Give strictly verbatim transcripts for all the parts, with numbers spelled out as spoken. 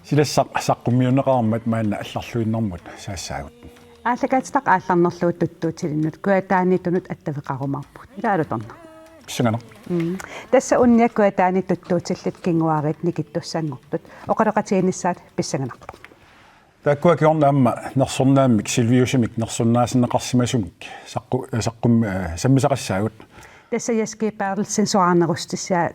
Silassaq saqqummiunneqarmat maanna allarluinnarmut saassaagut. Aallakaatitaq aallarnerlugu tuttuutilinnut kujataaniittunut attaveqarumaarpugut. Ila alutornaq. Pissanganaq. Mm. Tassa unnia kujataani tuttuutillit kinguaariit nikittussanngortut. Oqaloqatigiinnissaat pissanganarpoq. Taakkua kingorna aamma nersornaammik, Silviusumik nersornaasinneqarsimasumik saqqu-, eh, saqqum-, eh, sammisaqassaagut. Tassa Jess G. Berthelsen soraarnerussutissiaa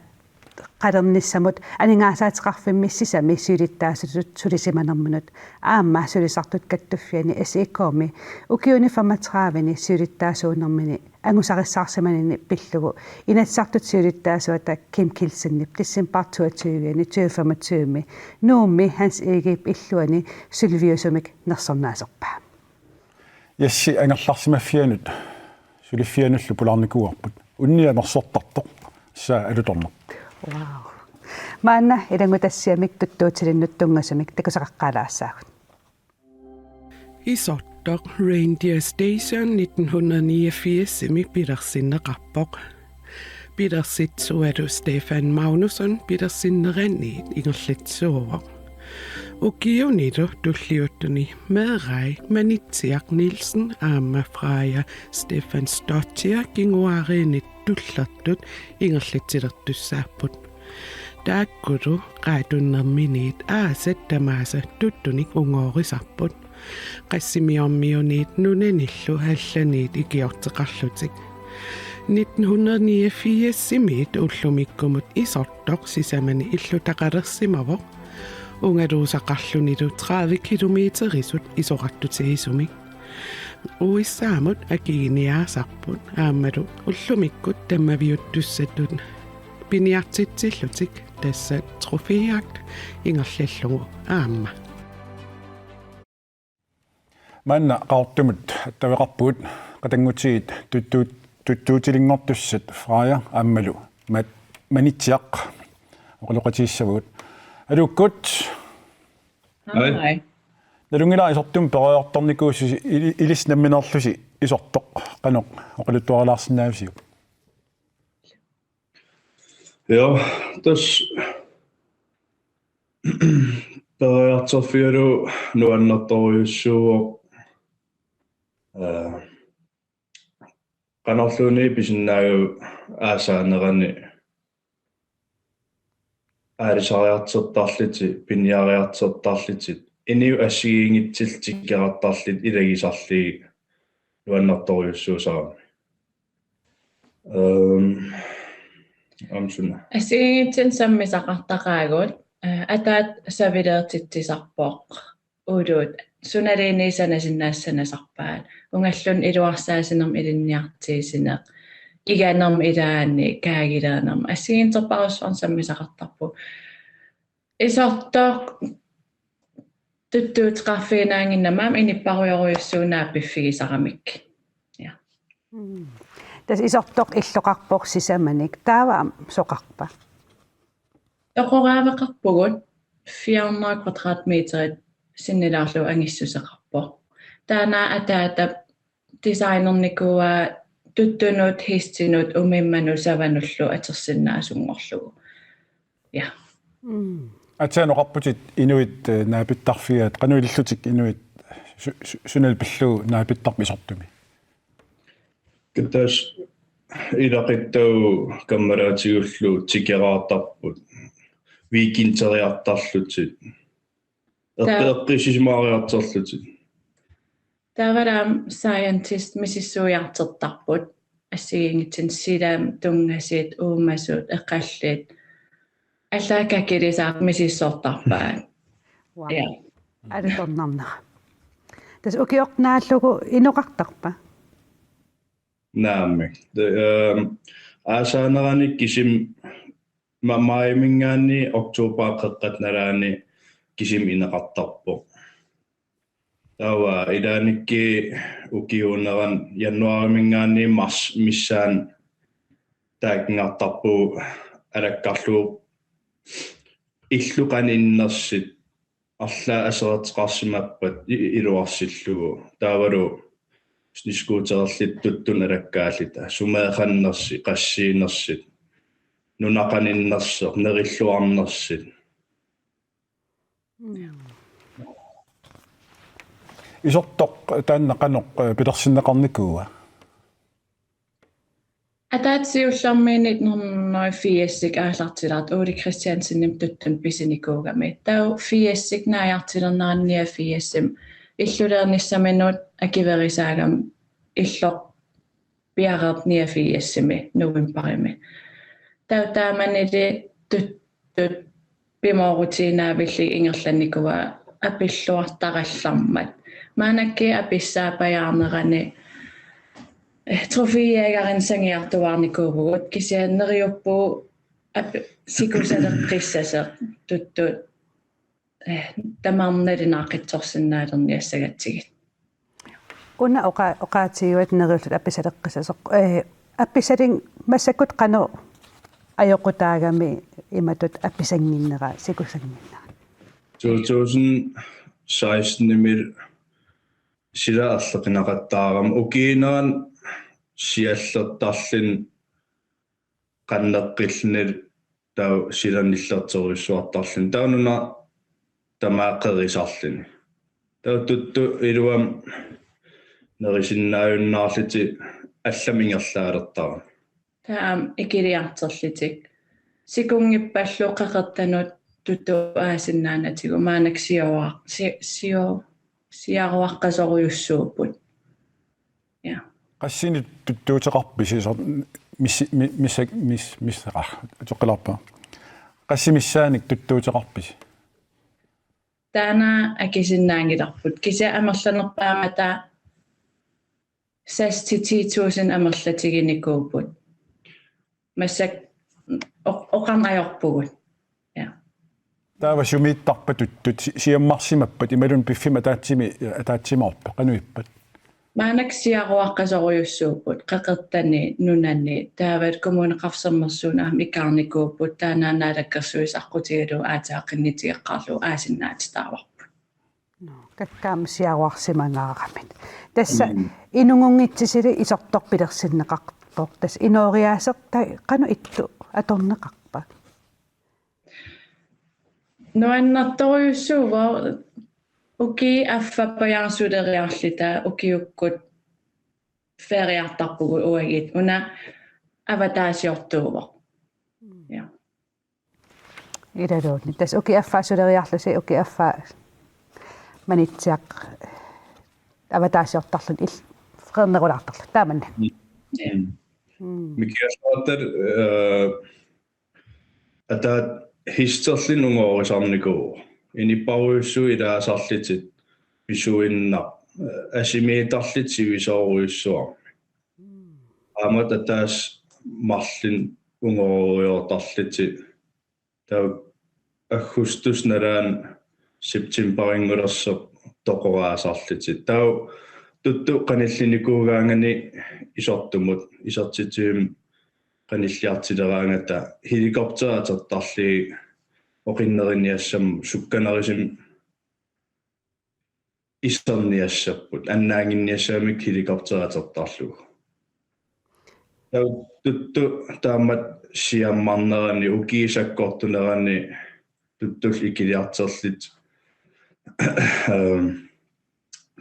qalernissamut aningaasaateqarfimmi sisami siulittaasutut sulisimanerminut aamma sulisartut kattuffianni S I K-mi ukiuni femogtredive-ni siulittaasuunermini angusarissaarsimanini pillugu Inatsisartut siulittaasuata Kim Kielsenip decembarip toogtyve-ni tyve femogtyve-mi Nuummi Hans Egedep illuani Silviusumik nersornaaserpaa. Jessi angerlarsimaffianut suliffianullu pulaarnikuuarput. Unnia nersortartoq. Tassa alutornaq. Wow. Maanna ilanngutassiamik tuttuutilinnut tunngasumik takusaqaqqaalaassaagut. Isortoq Reindeer Station nitten hundrede niogfirs-imi pilersinneqarpoq. Pilersitsualu Stefan Magnusson pilersinneraniit ingerlatsuuvoq. Ukiunilu tulliuttuni meerai Manitsiaq Nielsen aamma Freja Stefan Stottia kinguaariinit tullertut ingerlatsilertussaapput. Taakkulu qaatunerminiit aasat tamaasa tuttunik ungoorisarput. Qassimiormiuniit nunanillu allaniit ikiorteqarlutik. Nitten hundrede niogfirs-imiit ullumikkumut Isortoq sisamani illutaqalersimavoq. Ungaluusaqarlunilu tredive kilometerisut isorartutigisumik. U S A-mut akiginiaasarput aammalu ullumikkut tammaviuttussatut piniartitsillutik tassa Troféjagt ingerlallugu aamma. Maanna Qaqortumut attaveqarpugut, qatanngutigiit tuttu-, tuttuutilinngortussat Freja aammalu Ma-, Manitsiaq oqaloqatigissavagut. Aluukkut. Hej. Hej. Nalunngilara Isortumut peroriartornikuusi, ili-, ilissi nammineerlusi Isortoq, qanoq oqaluttuarilaarsinnaavisiuk? Ja, tassa peroriartorfigalugu nuannertorujussuuvoq. Eh, qanorluunniit pisinnaagavit aasaanerani aalisariartortarlutit, piniariartortarlutit, inuit assigiinngitsullutik tikeraartarlutik ilagisarlugit nuannertorujussuusarami. Ehm, aamma suna. Assigiinngitsunik sammisaqartaqaagut, eh, ataata savileertitsisarpoq. Ullut, sunaluunniit sanasinnaasut sanasarpaat. Ungaluunniit iluarsaasinermut ilinniartitsineq. Iganermut ilaanni, kaagilaarnermut. Assigiinngitsorpassuarnik sammisaqartarpugut. Isortoq tuttuuteqarfiginaannginnami aamma inuppassuarujussuuvoq piffigisaramik. Ja. Mm. Tassa Isortoq illoqarpoq sisamanik. Taava aamma soqarpa? Toqoraaveqarpugut fire hundrede kvadratmeterit sinnilaarlugu angissuseqarpoq. Taanna ataata designernikuuaa tuttunut, hestinut, umimmanut, savanullu atorsinnaasunngorlugu. Ja. Mm. Aatsaat oqarputit inuit, eh, naapittarfigaat, qanoq ilillutik inuit su-, su-, sunalu pillugu naapittarput Isortumi? Tassa ilaquttagut kammalaatigullu tikeraartarput, weekenderiartarlutik. Eqqi-, Taa- eqqissisimaariartorlutik. Taavalu aamma scientist misissuiartortarput, assigiinngitsunik silamut, tunngasut, uumasut, eqallit. Allaat kakilisaat misissortarpaat. Wow. Ja. Alutornarnera. Tassa ukioq naallugu inoqartarpa? Naamik. Te-, ehm, aasaanerani kisimi ma-, maajimiingaanniit oktobarip qeqqata nalaani kisimi inoqartarpoq. Taava ilaannikkut ukiuunerani januaarimiingaanniit marsip missaani taakkunartarpugut alakkarlugu illu qaninnersut arlaat aserorteqarsimappat i- iluarsillugu. Taavalu snescootererluta tuttunut alakkaalluta, sumeeqannersut, qassiinersut, nuna qaninnersoq, nerilluarnersut. Isortoq taanna qanoq, eh, pilersinneqarnikuua? Ataatsip siullermik nitten hundrede og firs aallartilaartoq Ole Christiansenimit tuttunut pisinikuugami. Taava firsimi naajartulernerani niogfirsimi illuleernissaminut akuerisaagami illoq piareerpoq niogfirsimi novembarimi. Taava taamanili tuttut pimoorutiinnaavillugit ingerlannikuuaat apilluartarallarmat. Maannakkut apissaappajaarnerani, eh, trofæjægerinut sangiartuaarnikuuvugut, kisianni neriuppugut api- sikusaleqqissasoq tuttut, eh, tamarmik naaqqitsorsinnaalerniassagatsigit. Una oqa- oqaatigiuat neriullutit apisaleqqissasoq. Eh, apisali- massakkut qanoq ajoqutaagami imatut apisannginnera, sikusannginnera? To tusind sekstenimi sila erloqinaqattaarama ukiuunerani siallertarluni qanneqqilluni taava sila nillerterujussuartarluni. Taava nuna tamaat qerisarluni. Taava tuttut iluamik nerisinnaajunnaarlutik allamik ingerlaalertarami. Taava aamma ikiliartorlutik. Sikunngippallu qeqertanut tuttut aasinnaanatigut maannakkut siuar-, si-, siu-, siaruaqqasorujussuupput. Ja. Qassinik tuttuuteqarpisi, soorlu mis-, mi-, missak-, mis-, mis-, ah, toqqilaarpa. Qassit missaannik tuttuuteqarpisi? Taanna akisinnaanngilarput. Kisianni amerlanerpaamata seks til ti tusind amerlatiginikuupput. Massakkut oq-, oqarneq ajorpugut. Ja. Taava sumiittarpa tuttut si-, siammarsimappat imaluunniit piffimmi ataatsimi, ataatsimoorpa, qanoq ippat? Maannakkut siaruaqqasorujussuupput, qeqertani, nunani, taava Kommuneqarfik Sermersuup aamma ikaarnikuupput, taanna Naalakkersuisut aqqutigalugu aatsaat qinnuteqarlugu aasinnaatitaavarput. Nå, kakkaak aamma siaruarsimangaaramik. Tassa Mm. inunngunngitsisili isortoq pilersinneqarpoq. Tassa inooriaaseq ta-, qanoq ittut atorneqarpa? Nuannertorujussuuvoq, ukiup affaa pajaasut suleriarluta ukiukkut feriartarpugut uagut, una avataasiortuuvoq. Mm. Ja. Ilaluunniit. Tassa ukiup affaa suleriarlusi, ukiup affaa Manitsiaq avataasiortarluni il-, freernerulaartarluni. Taamanna. Mm. Ja. Mm. Mikigaluartut, eh, ataatsimut hiisterluni ungoorisarnikuuvoq. Inuppassuit ilaasarlutik pisuinnaq, eh, asimiittarlutik sivisoorujussuarmik. Mm. Aamma ataatsip marlunnik ungooriartortarlutik. Taava aggustip nalaani septembarinngulersoq toqoraasarlutik. Taava tuttut qanillinikuugaangakkit isortumut, isertitsivimmi qanilliartileraangata helikopteri atortarlugit oqinneriniassammat sukkanerusumik iserniassapput, annaannginniassagamikku helikopteri atortarlugu. Taava tuttut taamatut siammarnerani, ukiut sakkortunerani tuttullu ikiliartorlutik. Ehm,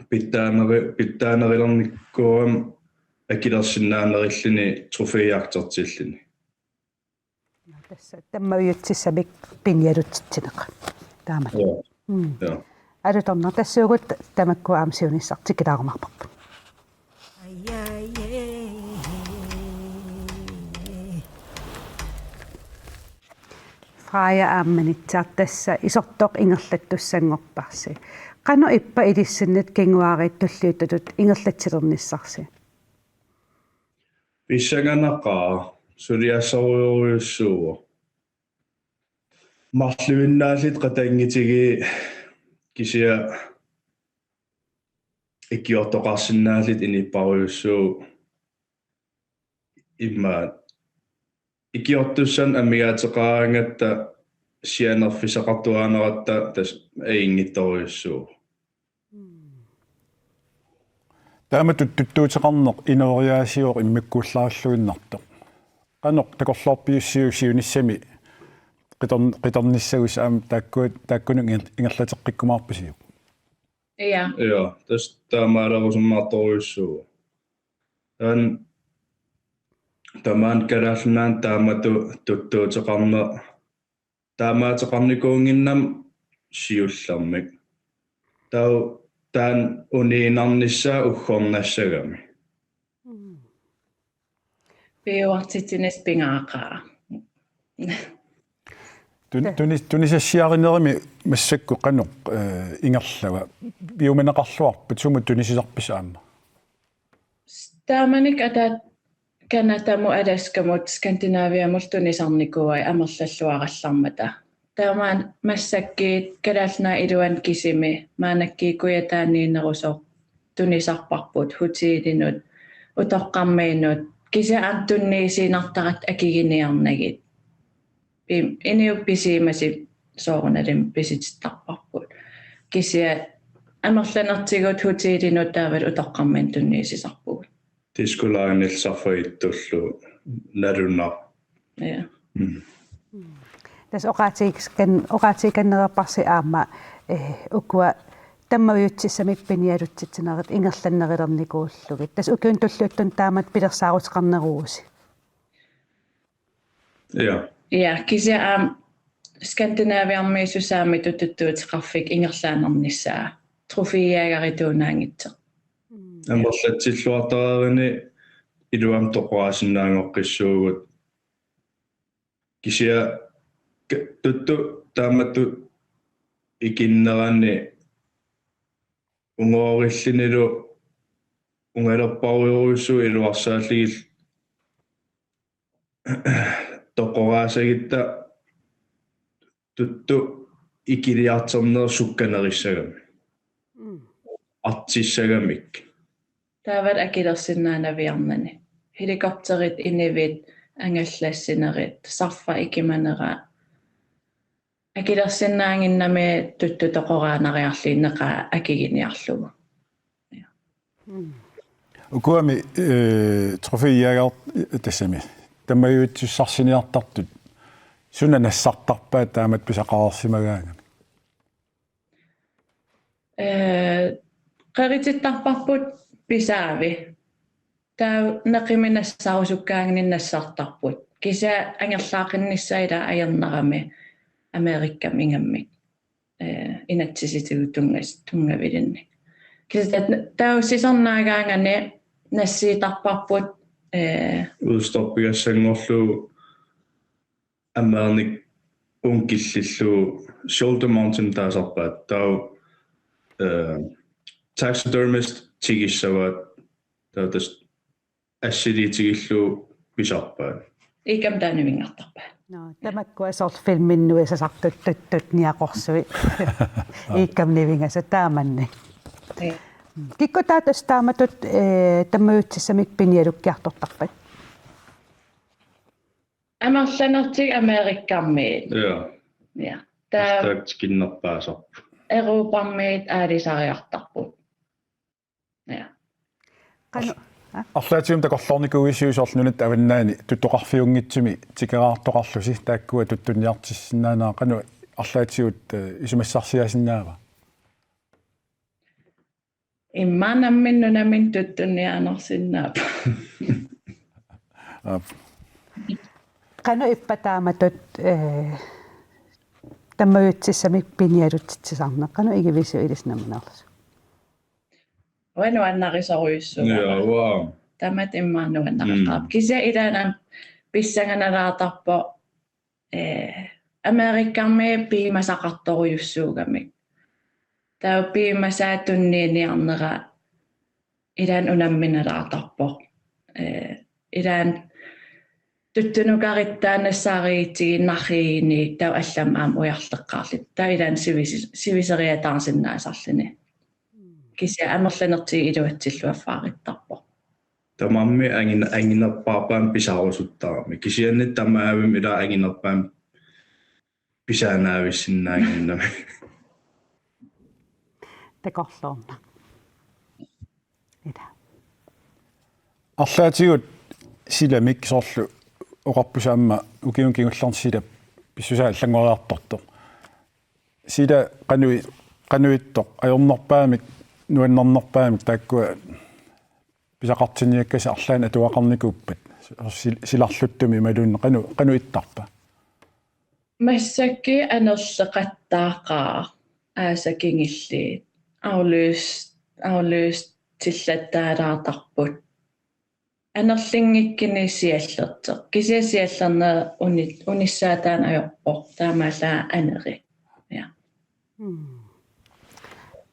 pitsaaneri-, pitsaanerulernikuugami akilersinnaanerulluni trofæjagtertilluni. Tassa tammaviutsissamik pinialutsitsineq. Taama. Joo. Mm. Joo. Alutornaq, tassuugut tamakku aamma siunissaq tikilaarumaarparput. Freja aamma Manitsiaq, tassa isortoq ingerlattussanngorparsi. Qanoq ippa ilissinnut kinguaariit tulliuttutut ingerlatsilernissarsi? Pissanganaqaaq, suliassorujorujussuuvoq. Marluinnaallutik qatanngutigiit kisianni ikiortoqarsinnaallutik inuppassuit, immaqa ikiortussanik amigaateqaraangatta sianerfissaqartuaannaratta tassa ajunngitsorujussuuvoq. Taamatut tuttuuteqarneq inooriaasivoq immikkuullarilluinnartoq. Qanoq takorloorpiuk siunissami qitorn-, qitornissagusi aamma taakku-, taakkununnga ingerlateqqikkumaarpisiuk? Ja. Ja, tassa taamaalerusummaartorujussuuvoq. Taanna tamaani Kalaallit Nunaanni taamatut tuttuuteqarneq taamaateqarnikuunnginnami siullermik. Taava taanna uniinnarnissaa uggornassagami. Piuartitsinissaq pingaaruteqaaq. Tun-, tunis-, tunisassiarinermi massakkut qanoq, eh, ingerlava? Piumaneqarluarpat sumut tunisisarpisi aamma? Taamanikkut ataatama Canadamut Alaskamut Skandinaviamut tunisarnikuuai amerlalluarallarmata. Taamaammat massakkut Kalaallit Nunaat iluani kisimi maannakkut Kujataaniinnerusoq tunisarparput hotelinut, utoqqarmiinut, kisianni aamma tunniussiinnartaratta akiginiarnagit. Pim-, inuit pisimasut soorunalimi pisitittarparput. Kisianni amerlanertigut hotelinut taavalu utoqqarmiinut tunniussisarpugut. Disko Line-illu sarfagitsullu nalunaq. Ja. Mm. Tassa oqaatigikan-, oqaatigikannereerparsi aamma, eh, ukua tammaviutsissamik pinialutsitsinerit ingerlannerulernikuullugit. Tassa ukiuni tulliuttuni taamatut pilersaaruteqarneruvusi. Ja. Ja, kisianni aamma Skandinaviarmiut Saamitut tuttuuteqarfik ingerlaannarnissaa. Trofæjægerituunaanngitsoq. Mm. Amerlatsilluartareerini iluamik toqoraasinnaanngoqqissuugut. Kisianni ka-, tuttu taamatut ikinnerani ungoorillunilu ungalerparujorujussuuvoq iluarsaallugillu toqoraasagutta tuttu ikiliartorneq sukkanerissagami. Mm. Artissagamik. Taavalu akilersinnaanaviarnani. Helikopterit inivit, angallassinerit, sarfaq ikimanera. Akilersinnaannginnami tuttu toqoraanariarlugu neqaa akiginiarlugu. Mm. Ukuami, eh, trofæjæger-, tassami. Tammaviutsussarsiorniartartut. Suna nassartarpaat taamatut pisaqareersimagaangami? Eh, qeritittarparput pisaavi. Taava neqimik nassarusukkaanganik nassartarput. Kisianni angerlaaqqinnissaq ila ajornarami Amerikami ingammik. Eh, inatsisitigut tunngas-, tunngavilinnik. Kisianni taava sisornaagaangani nassiittarparput, eh, udstoppigassanngorlugu ameernik unkillillu Shoulder Mountain taasarpaat. Taava, eh, taxidermist tigissavaat. Taava tassa assiliitigillugu pisarpaat. Iikkami taanna nivinngartarpaat. Nå, tamakkua soorlu filmimut isasartut tuttut niaqorsui. Iikkami nivingasut taamanni. Ja. Kikkut taava tassa taamatut, eh, tammaviutsissamik pinialukkiartortarpat? Amerlanertigut Amerikamiit. Ja. Ja. Taava taakku tikinnerpaasarput. Europamiit aalisariartarput. Ja. Qanoq, a? Arlaatigummi takorloornikuuisiuk soorlu nunatta avannaani tuttoqarfiunngitsumi tikeraartoqarlusi taakkua tuttunniartissinnaanera qanoq arlaatigut, eh, isumassarsiaasinnaava? Immaqa nammineq nunaminnut tuttunniaannarsinnaapput. Aap. Qanoq ippa taamatut, eh, tammaviutsissamik pinialutitsisarneq, qanoq igivisiuk ilissi nammineerlusi? Uanga nuannarisorujussuugama. Ja, wow. Taamatut immaqa nuannarisoqarpoq. Mm. Kisianni ilaanni pissanganalaartarpoq, eh, Amerikamiit piumasaqartorujussuugamik. Taava piumasaa tunniuniarnera ilaanni unamminalaartarpoq. Eh, ilaanni tuttunukarittaa nassaarigitsiginnariguni taava allamik aamma ujarleqqaarluta. Taava ilaanni sivis-, siviseriataarsinnaasarluni. Kisianni amerlanertigut iluatsilluaffaarittarpoq. Tamarmik angin-, anginerpaarpaamik pisarusuttarami. Kisianni tamavimmik ila anginerpaamik pisaanaavissinnaannginnami. Takorloorna. Ila. Arlaatigut silamik soorlu oqarpusi aamma ukiuni kingullerni silap pissusaa allanngoriartortoq. Sila qanui-, qanuittoq ajornerpaamik, nuannernerpaamik taakkua pisaqartinniakkasi arlaannik atugaqarnikuuppat sil-, silarluttumi imaluunniit qanu-, qanuittarpa? Massakkut anerleqattaaqaaq aasaq kingulliit afløs-, afløstillattaalaartarput. Anerlinngikkuni siallerteq. Kisianni siallerneq uni-, unissaataanut ajorpoq. Taamaallaat aneri. Ja.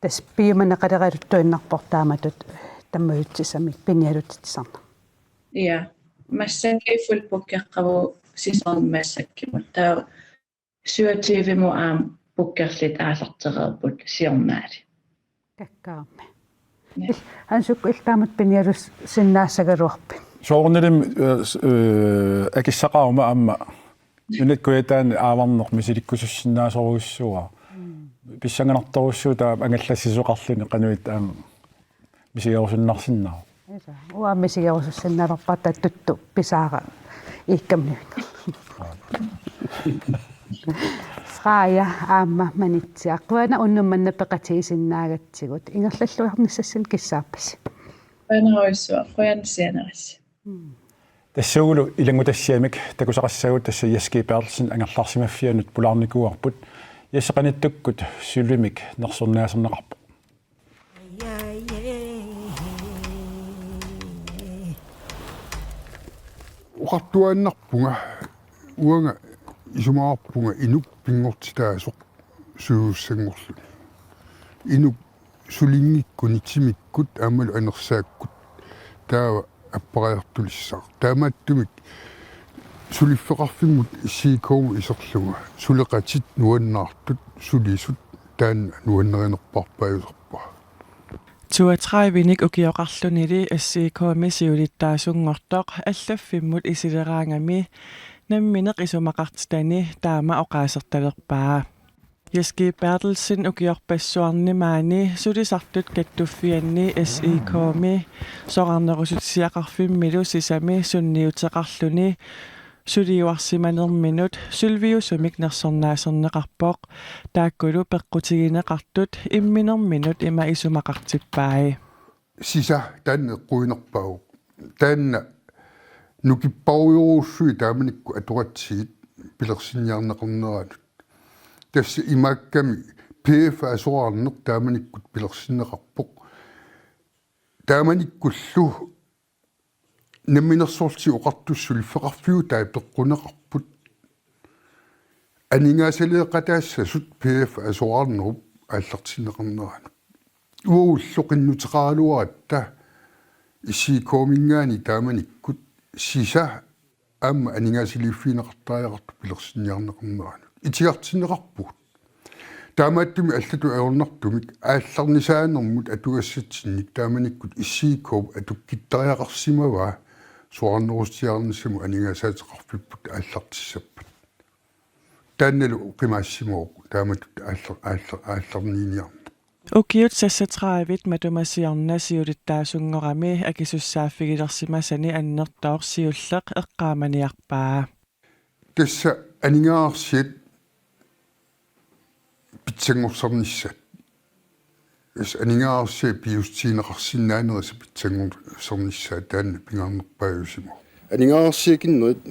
Tassa piumaneqaleraluttuinnarpoq taamatut tammajutsisamik pinialutitsisarneq. Ja. Massakkut fuldbookeqqavoq sæsonip massakkut. Taava syvogtyvemut aamma bookerlutik aallartereerput siornaali. Takkaammi. Hans Ukku, illit taamatut pinialussinnaassagaluarpit? Soorunalimi, eh, s-, eh, akissaqaruma aamma Nunat Kujataani aavarneq misilikkusussinnaasorujussuuara. Pissanganartorujussuuvoq taava angallassisoqarluni qanoq aamma misigerusunnarsinnaavoq. Uanga misigerusussinnaalerpara taava tuttu pisaara iikkamni. Freja aamma Manitsiaq. Qujanaq unnuk manna peqatigisinnaagatsigut. Ingerlalluarnissassinnik kissaappassi. Qujanarujussuaq, qujanaq sianerassi. Tassuugulu ilanngutassiamik takusaqassaagut tassa Jess G. Berthelsen angerlarsimaffianut pulaarnikuuarput. Jess qanittukkut sølvimik nersornaaserneqarpoq. Oqartuaannarpunga uanga isumaqarpunga inuk pinngortitaasoq suusussanngorluni. Inuk sulinngikkuni timikkut aammalu anersaakkut taava appariartulissaaq. Taamaattumik suliffeqarfimmut S I K-mut iserlunga suleqatit nuannaartut sulisut taanna nuannarinerpaarpaajusarpara. Toogtredivenik ukioqarlunili S I K-mi siulittaasunngortoq allaffimmut isileraangami nammineq isumaqartitani taama oqaasertalerpaa. Jess G. Berthelsen ukiorpassuarni maani sulisartut kattuffianni S I K-mi soraarnerussutisiaqarfimmilu sisami sunniuteqarluni suliuarsimanerminut sølviusumik nersornaaserneqarpoq. Taakkulu peqqutigineqartut imminerminut ima isumaqartippai. Sisa taanna eqquinerpaavoq. Taanna nukipparujorujussuit taamanikkut atoratsigit pilersinniarneqarneranut. Tassa imaakkami P F asoraarneq taamanikkut pilersinneqarpoq. Taamanikkullu namminersorlutik oqartussat suliffeqarfiutaat peqquneqarput. Aningaasaleeqataassasut P F asoraarnerup aallartinneqarneranut. Uagullu qinnuteqaraluaratta S I K-minngaanniit taamanikkut sisa aamma aningaasaliiffigineqartariaqartoq pilersinniarneqarneranut. Itigartinneqarpugut. Taamaattumik allatut ajornartumik aallarnisaanermut atugassatsinnik taamanikkut S I K-p atukkittariaqarsimavaa soraarnerussutigiinnissamut aningaasaateqarfipput aallartissappat. Taannalu qimaassimavoq taamatut aallar-, aallar-, aallarniiniarneq. Ukiut seksogtredive matuma siorna siulittaasunngorami akisussaaffigilersimasani annertooq siulleq eqqaamaniarpaa. Tassa aningaasarsiat pitsanngorsarnissaat. Tassa aningaasarsiat piusutigineqarsinnaanerisa pitsanngorsarnissaat taanna pingaarnerpaajusimavoq. Aningaasarsiakinnerit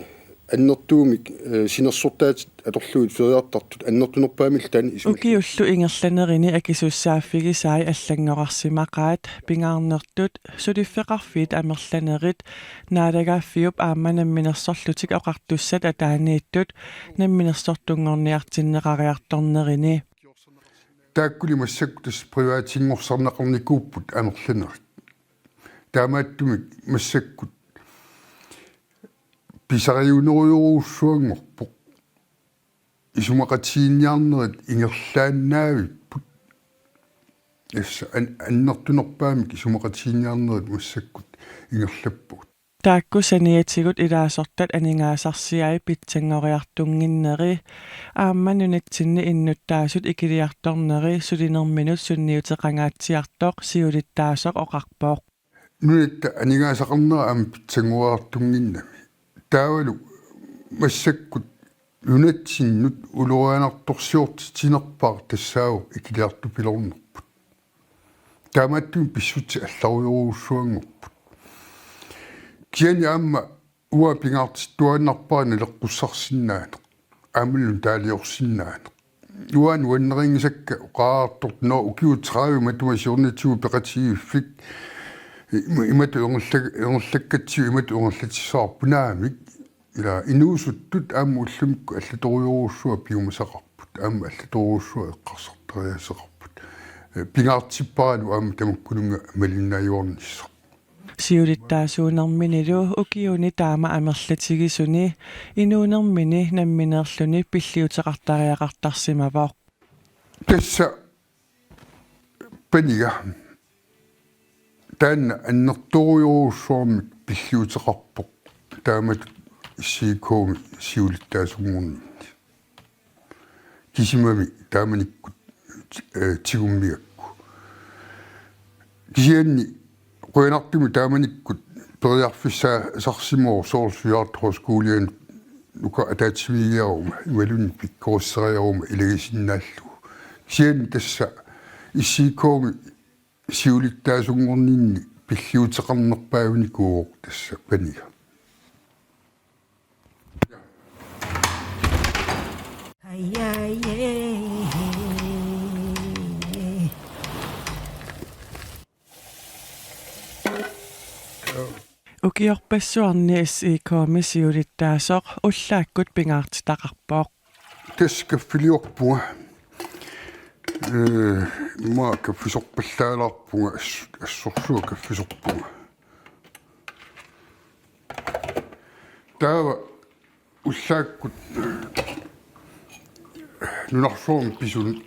annertuumik, eh, sinersortaatit atorlugit feriartartut annertunerpaamillu taanna isumaqarpoq. Ukiullu ingerlanerini akisussaaffigisai allanngorarsimaqaat pingaarnertut suliffeqarfiit amerlanerit naalagaaffiup aamma namminersorlutik oqartussat ataaniittut namminersortunngorniartinneqariartornerini. Taakkuli massakkut tassa privatinngortinneqarnikuupput amerlanerit. Taamaattumik massakkut pisariunerujorujussuanngorpoq. Isumaqatigiinniarnerit ingerlaannaavipput. Tassa an-, annertunerpaamik isumaqatigiinniarnerit massakkut ingerlappagut. Taakku saniatigut ilaasortat aningaasarsiai pitsanngoriartunnginneri aamma nunatsinni innuttaasut ikiliartorneri sulinerminut sunniuteqangaatsiartoq siulittaasoq oqarpoq. Nunatta aningaasaqarnera aamma pitsanngoriartunnginnami. Taavalu massakkut nunatsinnut ulorianartorsiortitsinerpaaq tassaavoq ikiliartupiloornerput. Taamaattumik pissutsit allarujorujussuanngorput. Kisianni aamma uanga pingaartittuaannarpara naleqqussarsinnaaneq. Aammalu taaliorsinnaaneq. Uanga nuannarinngisakka oqartoq, nå, ukiut tredive matuma siornatigut peqatigiiffik. Ima-, imatut ingerlak-, ingerlakkatsigu imatut ingerlatissavarput naamik. Ila inuusuttut aamma ullumikkut allatorujorujussuaq piumasaqarput, aamma allatorujorujussuaq eqqarsartariaaseqarput. Eh, pingaartipparalu aamma tamakkununnga malinnaajuarnissaq. Siulittaasuunerminilu ukiuni taama amerlatigisuni inuunermini nammineerluni pilliuteqartariaqartarsimavoq. Tassa paniga. Taanna annertoorujorujussuarmik pilliuteqarpoq taamatut S I K-mi siulittaasunngorninni. Kisimami taamanikkut, eh, tigummigakku. Kisianni qujanartumik taamanikkut periarfissaasarsimavoq soorlu Suliartoq Højskolianut nuka ataatsimiigiaruma imaluunniit pikkorisseriaruma ilagisinnaallugu. Kisianni tassa S I K-mi siulittaasunngorninni pilliuteqarnerpaavinikuuvoq tassa paniga. Ukiorpassuarni S I K-mi siulittaasoq ullaakkut pingaartitaqarpoq. Tassa kaffiliorpunga. Eh, immaqa kaffisorpallaalaarpunga, ass-, assorsuaq kaffisorpunga. Taava ullaakkut nunarsuarmi pisunut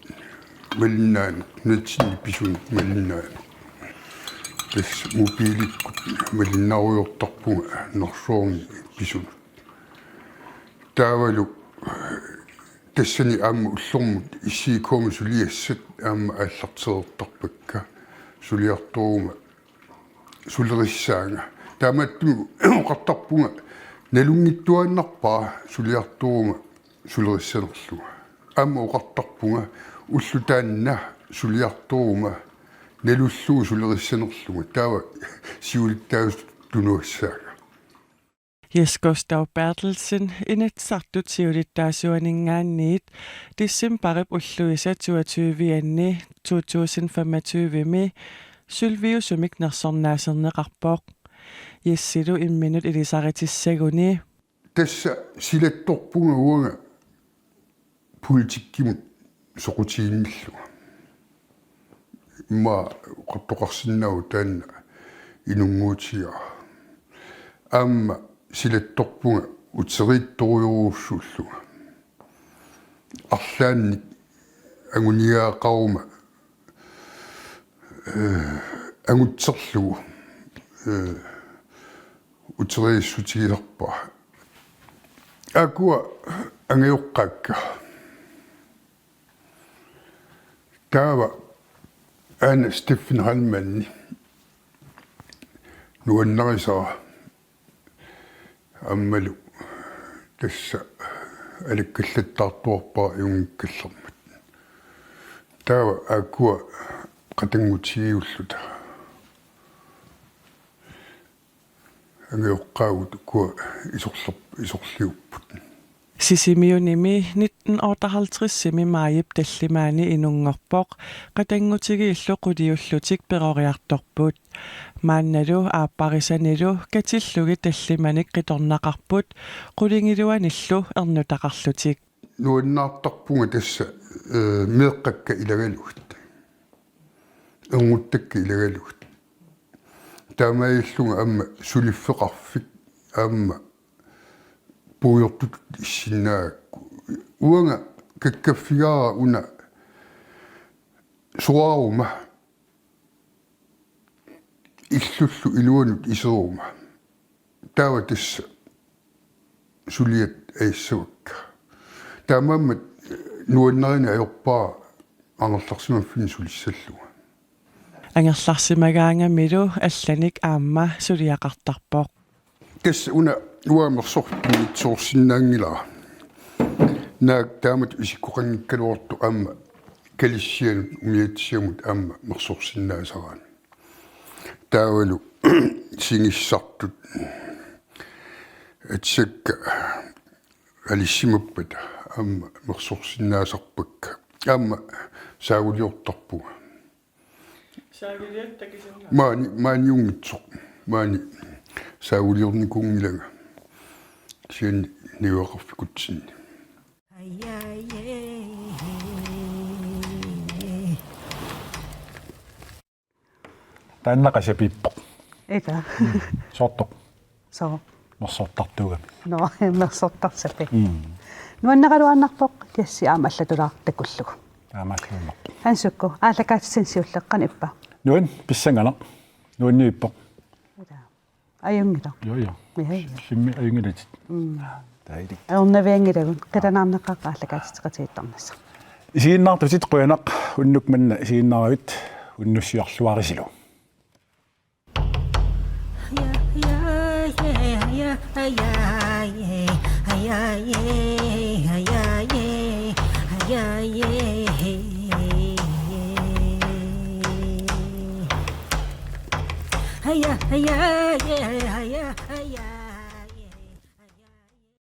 malinnaaneq, nunatsinni pisunut malinnaaneq. Tassa mobiilikkut malinnaarujoortarpunga nunarsuarmi pisunut. Taavalu tassani aamma ullormut S I K-mi suliassat aamma aallartereertarpakka, suliartoruma sulerissaanga. Taamaattumik oqartarpunga nalunngittuaannarpara suliartoruma sulerissanerlunga. Aamma oqartarpunga ulloq taanna suliartoruma nalullugu sulerissanerlunga. Taava siulittaasutut tunuassaanga. Jes Gustav Berthelsen, Inatsisartut siulittaasuaninngaanniit, decembarip ulluisa toogtyve-anni to tusind femogtyve-mi sølviusumik nersornaaserneqarpoq. Jessilu imminut ilisaritsissaguni. Tassa silattorpunga uanga politikkimut soqutiginnillunga. Immaqa oqartoqarsinnaavoq taanna inunnguutigaara. Aamma silattorpunga uteriittorujorujussuullunga. Arlaannik anguniagaqaruma, eh, angutserlugu, eh, uteriissutigisarpara. Aakkua angajoqqaakka. Taava aana Steffen Heilmanni nuannarisara aammalu tassa alakkallattaartuarpara ajunngikkallarmat. Taava aakkua qatanngutigiulluta. Angajoqqaagut ukua isorler-, isorliupput. Sisimiunimi nitten otteoghalvtredsimi maajip tallimaani inunngorpoq, qatanngutigiillu quliullutik peroriartorput. Maannalu aapparisanilu katillugit tallimanik qitornaqarput, qulingiluanillu ernutaqarlutik. Nuannaartarpunga tassa, eh, meeqqakka ilagalugit. Ernguttakka ilagalugit. Taamaalillunga aamma suliffeqarfik aamma puigortutut issinnaagakku. Uanga kakkaffigaara una soraaruma illullu iluanut iseruma. Taava tassa suliat aissavakka. Taamaammat nuannarineq ajorpara angerlarsimaffinni sulissallugu. Angerlarsimagaangamilu allanik aamma suliaqartarpoq. Tassa una uanga mersorpinngitsoorsinnaanngilara. Naak taamatut isikkoqanngikkaluartoq aamma kalissianut umiatsiamut aamma mersorsinnaasaraanni. Taavalu singissartut atisakka alissimappata aamma mersorsinnaasarpakka. Aamma saavuliortarpunga. Saagiliat takisinna. Maani, maaniunngitsoq. Maani saavuliornikuunngilanga. Kisianni niueqarfikutsinni. Taanna qasapiippoq. Ita. Soortoq. Soo. Mersortartuugami. No, mersortarsapi. Mm. Nuanneraluarnarpoq, Jassi aamma allatulaartakullugu. Aamma alluunnarpoq. Hansukku, aallakaatitsinni siulleq qanoq ippa? Nuann, pissanganaq. Nuanniippoq. Ita. Ajunngilaq. Jo, jo. Ja, ja. Filmi ajunngilatit. Mm. Dejligt. Ajornavianngilagut. Qilanaarneqaaq aallakaatitseqatigiittarnissaq. Isiginnaartutit qujanaq unnuk manna isiginnaaravit unnussiorluarisilu.